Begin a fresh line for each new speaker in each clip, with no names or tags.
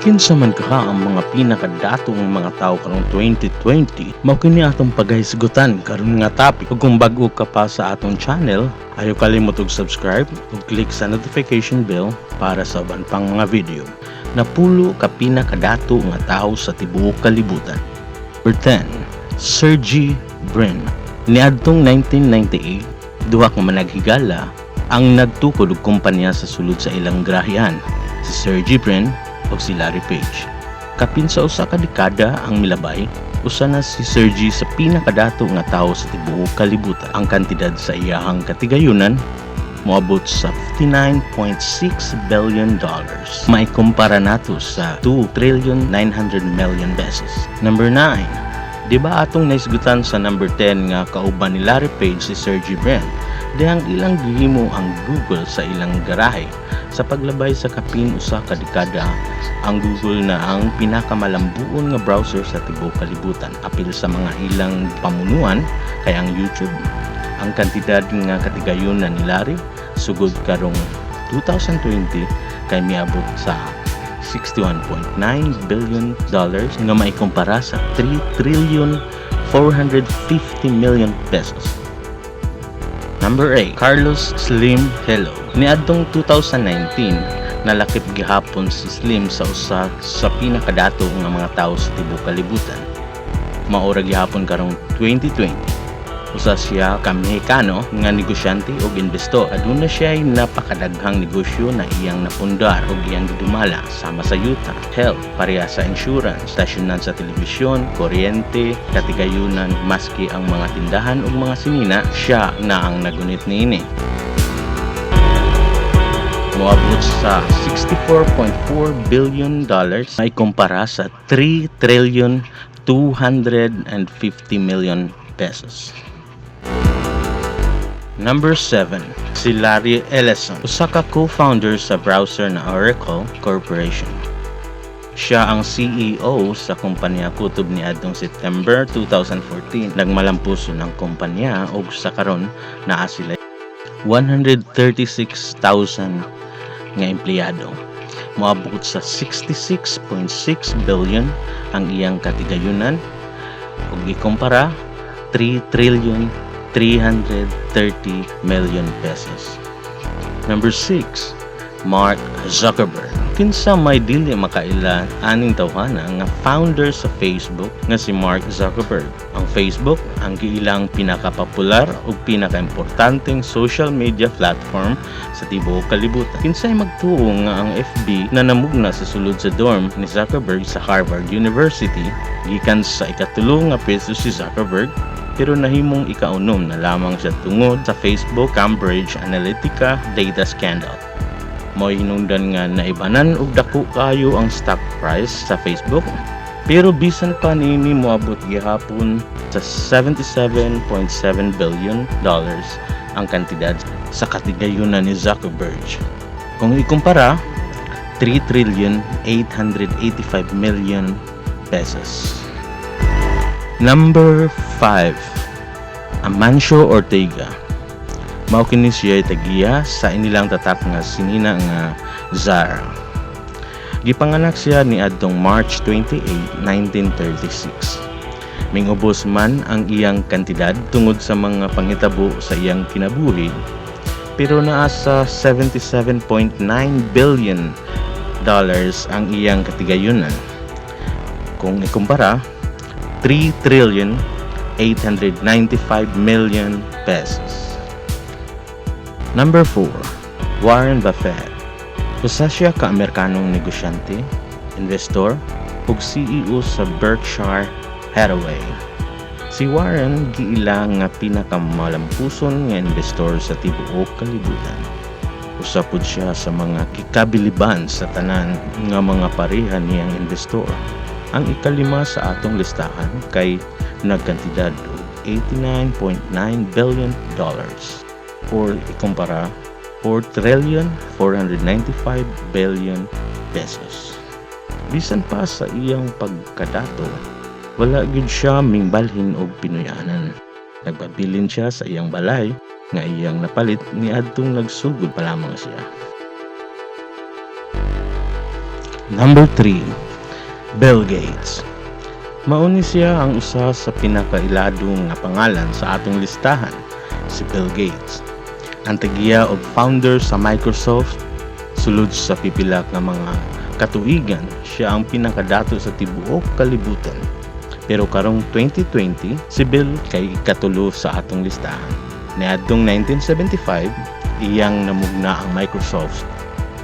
Kinsa man kaha ang mga pinakadatong mga tao karong 2020? Mao kini atong paghisgutan karon nga topic. Ug kung bag-o ka pa sa atong channel, ayaw kalimot og subscribe ug click sa notification bell para sa uban pang mga video. Napulo ka pinakadato nga tao sa tibuok kalibutan. Number 10, Sergey Brin. Niadtong 1998, duha ka managhigala ang nagtukod og kumpanya sa sulod sa ilang garahean, si Sergey Brin ug si Larry Page. Kapin sa usa ka dekada ang milabay, usa na si Sergey sa pinakadato nga tawo sa tibuok kalibutan. Ang kantidad sa iyahang katigayunan moabot sa $59.6 billion. Maikumpara nato sa 2 trillion 900 million pesos. Number 9. Di ba atong naisgutan sa number 10 nga kauban ni Larry Page si Sergey Brin? Dihang ilang gihimo ang Google sa ilang garahe. Sa paglabay sa kapin usa ka dekada, ang Google na ang pinakamalambuon nga browser sa tibuok kalibutan. Apil sa mga ilang pamunuan kay ang YouTube. Ang kantidad nga katigayunan ni Larry sugod karong 2020 kay miabot sa $61.9 billion nga maikumpara sa 3 trillion 450 million pesos. Number 8, Carlos Slim Helú. Niadtong 2019, nalakip gihapon si Slim sa usa sa pinakadato nga mga tawo sa tibuok kalibutan. Maura gihapon karong 2020. Usa siya ka Mexicano nga negosyante ug investor. Aduna siya napakadaghang negosyo na iyang napundar ug iyang gidumala sama sa yuta, health, pareha sa insurance, stasyonan sa telebisyon, kuryente, katigayunan, maski ang mga tindahan ug mga sinina, siya na ang nagunit niini. Moabot sa $64.4 billion ay kumpara sa 3 trillion 250 million pesos. Number 7, si Larry Ellison, usa ka co-founder sa browser na Oracle Corporation. Siya ang CEO sa kumpanya kutob niadtong September 2014. Nagmalampuson ang kumpanya ug sa karon naa sila 136,000 nga empleyado. Moabot sa 66.6 billion ang iyang katigayunan ug ikumpara 3 trillion 330 million pesos. Number 6, Mark Zuckerberg. Kinsa may dili makaila aning tawhana nga founder sa Facebook nga si Mark Zuckerberg? Ang Facebook ang giilang pinakapopular ug pinakaimportanteng social media platform sa tibuok kalibutan. Kinsay magtuo nga ang FB na namugna sa sulod sa dorm ni Zuckerberg sa Harvard University? Gikan sa ikatulo nga pwesto si Zuckerberg, pero nahimong ikaunom na lamang siya tungod sa Facebook Cambridge Analytica data scandal. Mo'y hinungdan nga naibanan og dako kayo ang stock price sa Facebook. Pero bisan pa niini, moabot gihapon sa $77.7 billion ang kantidad sa katigayunan ni Zuckerberg. Kung ikumpara, 3 trillion 885 million pesos. Number 5, Amancio Ortega. Mao kini siya tagiya sa inilang tatak nga sinina nga Zara. Gipanganak siya niadtong March 28, 1936. Mingubos man ang iyang kantidad tungod sa mga panghitabo sa iyang kinabuhi, pero naa sa $77.9 billion ang iyang katigayunan. Kung ikumpara, 3 trillion 895 million pesos. Number 4, Warren Buffett. Usa siya ka Amerikanong negosyante, investor, ug CEO sa Berkshire Hathaway. Si Warren giila nga pinakamalampuson nga investor sa tibuok kalibutan. Usa pud siya sa mga kikabiliban sa tanan nga mga pareha niyang investor. Ang ikalima sa atong listahan kay nagkantidad og $89.9 billion or ikumpara 4 trillion 495 billion pesos. Bisan pa sa iyang pagkadato, wala gyud siya mingbalhin og pinuy-anan. Nagpabilin siya sa iyang balay nga iyang napalit niadtong nagsugod pa lamang siya. Number 3, Bill Gates. Mao ni siya ang usa sa pinakailado nga pangalan sa atong listahan, si Bill Gates. Ang tag-iya og founder sa Microsoft, sulod sa pipila nga mga katuigan, siya ang pinakadato sa tibuok kalibutan. Pero karong 2020, si Bill kay ikatulo sa atong listahan. Niadtong 1975, iyang namugna ang Microsoft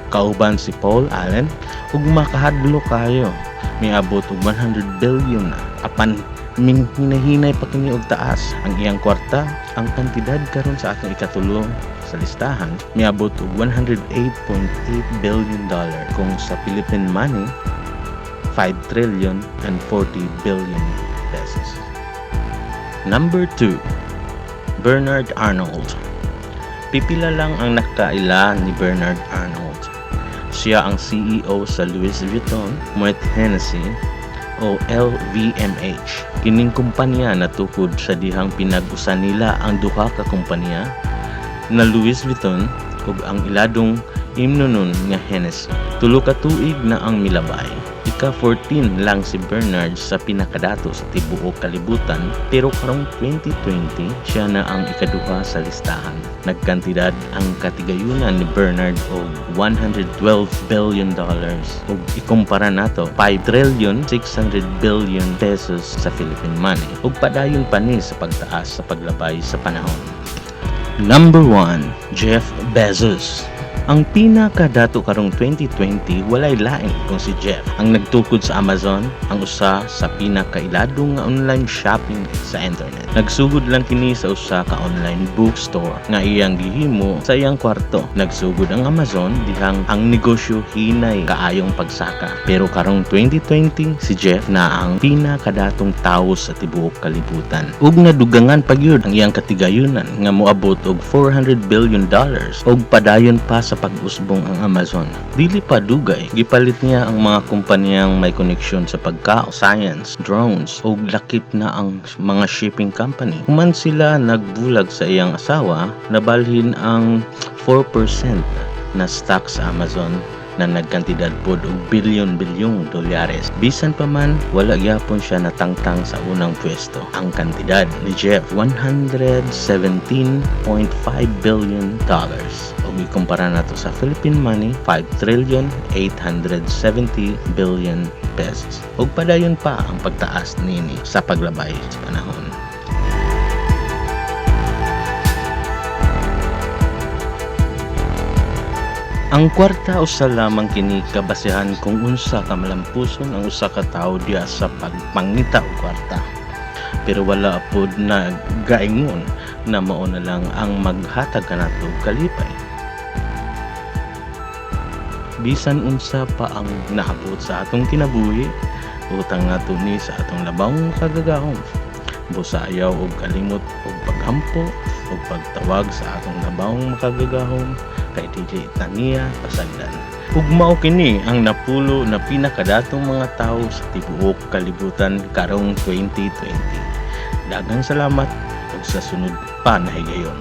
kauban si Paul Allen ug makahadlok kayo, miabot og 100 billion na, apan hinahinay pa kini og taas ang iyang kwarta. Ang kantidad karon sa atong ikatulo sa listahan miabot og $108.8 billion, kung sa Philippine money, 5 trillion and 40 billion pesos. Number 2, Bernard Arnault. Pipila lang ang nakaila ni Bernard Arnault. Siya ang CEO sa Louis Vuitton Moet Hennessy o LVMH. Kining kumpanya natukod sa dihang pinag-usa nila ang duha ka kumpanya na Louis Vuitton ug ang iladong imnonon nga Hennessy. 3 ka tuig na ang milabay. Ika-14 lang si Bernard sa pinakadato sa tibuok kalibutan, pero karong 2020 siya na ang ikaduha sa listahan. Nagkantidad ang katigayunan ni Bernard og $112 billion ug ikumpara nato, 5 trillion 600 billion pesos sa Philippine money, ug padayon pa ni sa pagtaas sa paglabay sa panahon. Number 1, Jeff Bezos. Ang pinakadato karong 2020, walay lain kung si Jeff, ang nagtukod sa Amazon, ang usa sa pinakailado nga online shopping sa internet. Nagsugod lang kini sa usa ka online bookstore nga iyang gihimo sa iyang kwarto. Nagsugod ang Amazon dihang ang negosyo hinay kaayong pagsaka. Pero karong 2020, si Jeff na ang pinakadatong tawo sa tibuok kalibutan. Ug nadugangan pa gyud ang iyang katigayunan nga moabot og $400 billion ug padayon pa sa pag-usbong ang Amazon. Dili pa dugay, gipalit niya ang mga kumpanyang may koneksyon sa pagkaon, science, drones, ug lakip na ang mga shipping company. Human sila nagbulag sa iyang asawa, nabalhin ang 4% na stock sa Amazon na nagkantidad pod og bilyon-bilyong dolyares. Bisan pa man, wala gyapon siya natangtang sa unang pwesto. Ang kantidad ni Jeff, $117.5 billion. Ug ikumpara nato sa Philippine money, 5 trillion 870 billion pesos. Ug padayon pa ang pagtaas nini sa paglabay sa panahon. Ang kwarta usa lamang kini ka basehan kung unsa ka malampuson ang usa ka tawo diha sa pagpangita og kwarta. Pero wala pod na gaingon na mao na lang ang maghatag kanato og kalipay. Bisan unsa pa ang naabot sa atong kinabuhi, utang nato ni sa atong labawng makagagahom. Busa ayaw og kalimot og pag-ampo og pagtawag sa atong labawng makagagahom kay dili ta niya pasagdan. Ug mao kini ang napulo na pinakadatong mga tawo sa tibuok kalibutan karong 2020. Daghang salamat ug sa sunod pa na higayon.